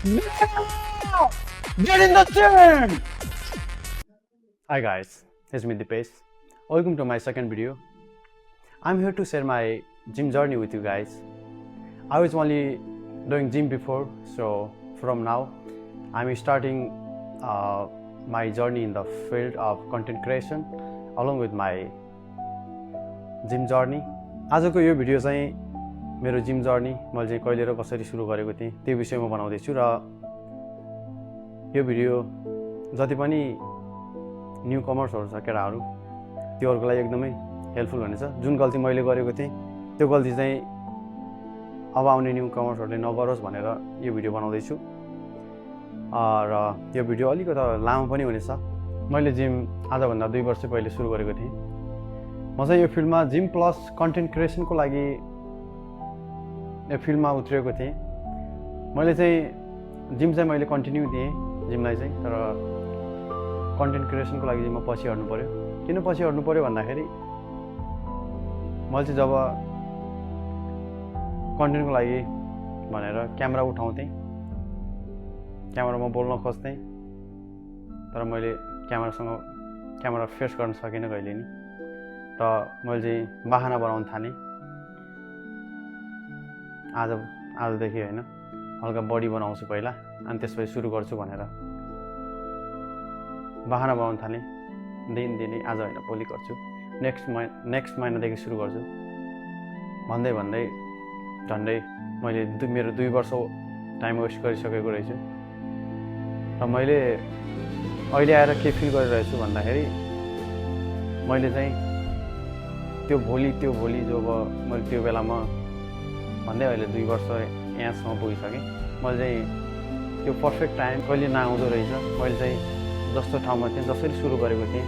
Now! Get in the gym! Hi guys, it's me Dipesh. Welcome to my second video. I'm here to share my gym journey with you guys. I was only doing gym before, so from now I'm starting my journey in the field of content creation along with my gym journey. आजको यो video चाहिँ मेरो gym journey मैले चाहिँ कहिले र कसरी सुरु गरेको थिएँ त्यो विषयमा बनाउँदै छु र यो भिडियो जति पनि न्यू कमर्सहरु छ केटाहरु त्योहरुको लागि एकदमै हेल्पफुल हुनेछ। जुन गल्ती मैले गरेको थिएँ त्यो गल्ती चाहिँ अब आउने न्यू कमर्सहरुले नगरोस् भनेर यो भिडियो बनाउँदै छु। र यो भिडियो अलिकति लामो पनि हुनेछ। मैले जिम आजभन्दा 2 वर्ष पहिले सुरु गरेको थिएँ। म चाहिँ यो फिल्डमा जिम प्लस कन्टेन्ट क्रिएसनको लागि यो फिल्डमा उत्रिएको थिएँ। मैले चाहिँ जिम चाहिँ मैले कन्टिन्यू दिएँ जिमलाई चाहिँ, तर कन्टेन्ट क्रिएसनको लागि चाहिँ म पछि हट्नु पर्यो। किन पछि हट्नु पर्यो भन्दाखेरि मैले चाहिँ जब कन्टेन्टको लागि भनेर क्यामेरा उठाउँथेँ, क्यामेरामा बोल्न खोज्थेँ, तर मैले क्यामेरा फेस गर्न सकिनँ कहिले नि। र मैले चाहिँ बहाना बनाउन थालेँ आजदेखि होइन, हल्का बडी बनाउँछु पहिला अनि त्यसपछि सुरु गर्छु भनेर बहाना बनाउन थालेँ। दिनै आज होइन भोलि गर्छु, नेक्स्ट महिनादेखि सुरु गर्छु भन्दै भन्दै झन्डै मैले मेरो 2 वर्ष टाइम वेस्ट गरिसकेको रहेछु। र मैले अहिले आएर के फिल गरिरहेछु भन्दाखेरि मैले चाहिँ त्यो भोलि जो मैले त्यो बेलामा भन्दै अहिले 2 वर्ष यहाँसम्म पुगिसकेँ। मैले चाहिँ त्यो पर्फेक्ट टाइम कहिले नआउँदो रहेछ। मैले चाहिँ जस्तो ठाउँमा थिएँ, जसरी सुरु गरेको थिएँ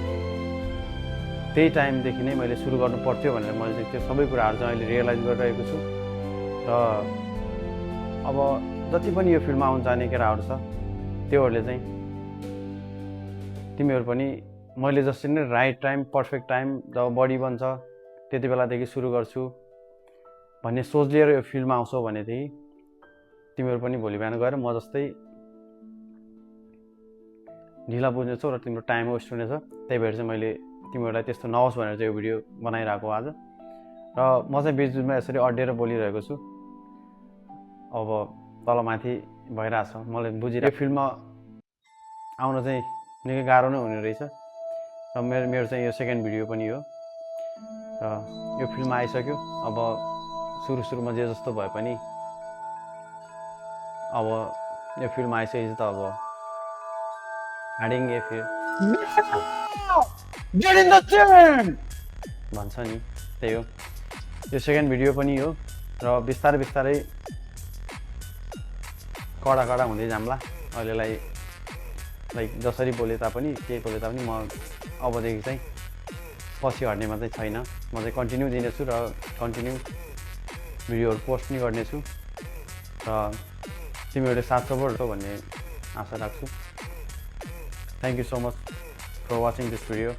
त्यही टाइमदेखि नै मैले सुरु गर्नु पर्थ्यो भनेर मैले चाहिँ त्यो सबै कुराहरू चाहिँ अहिले रियलाइज गरिरहेको छु। र अब जति पनि यो फिल्डमा आउन जाने केटाहरू छ त्योहरूले चाहिँ तिमीहरू पनि मैले जसरी नै राइट टाइम पर्फेक्ट टाइम जब बडी बन्छ त्यति बेलादेखि सुरु गर्छु भन्ने सोच लिएर यो फिल्डमा आउँछौ भनेदेखि तिमीहरू पनि भोलि बिहान गएर म जस्तै ढिला बुझ्नेछौ र तिम्रो टाइम वेस्ट हुनेछ। त्यही भएर चाहिँ मैले तिमीहरूलाई त्यस्तो नहोस् भनेर चाहिँ यो भिडियो बनाइरहेको आज। र म चाहिँ बिचबिचमा यसरी अड्डिएर बोलिरहेको छु। अब तलमाथि भइरहेछ मलाई बुझिरहेको। यो फिल्डमा आउन चाहिँ निकै गाह्रो नै हुने रहेछ र मेरो चाहिँ यो सेकेन्ड भिडियो पनि हो। र यो फिल्डमा आइसक्यो। अब सुरुमा जे जस्तो भए पनि अब यो फिल्डमा आइसकेपछि त अब हाडिङ्गे फेरि Get in the gym! भन्छ नि, त्यही हो। यो सेकेन्ड भिडियो पनि हो र बिस्तारै कडा हुँदै जाम्ला। अहिलेलाई लाइक जसरी बोले तापनि के बोले तापनि म अबदेखि चाहिँ पछि हट्नेमा चाहिँ छैन। म चाहिँ कन्टिन्यू दिनेछु र कन्टिन्यू भिडियोहरू पोस्ट पनि गर्नेछु र तिमीहरूले साथ सपोर्ट हो भन्ने आशा राख्छु। Thank you so much for watching this video.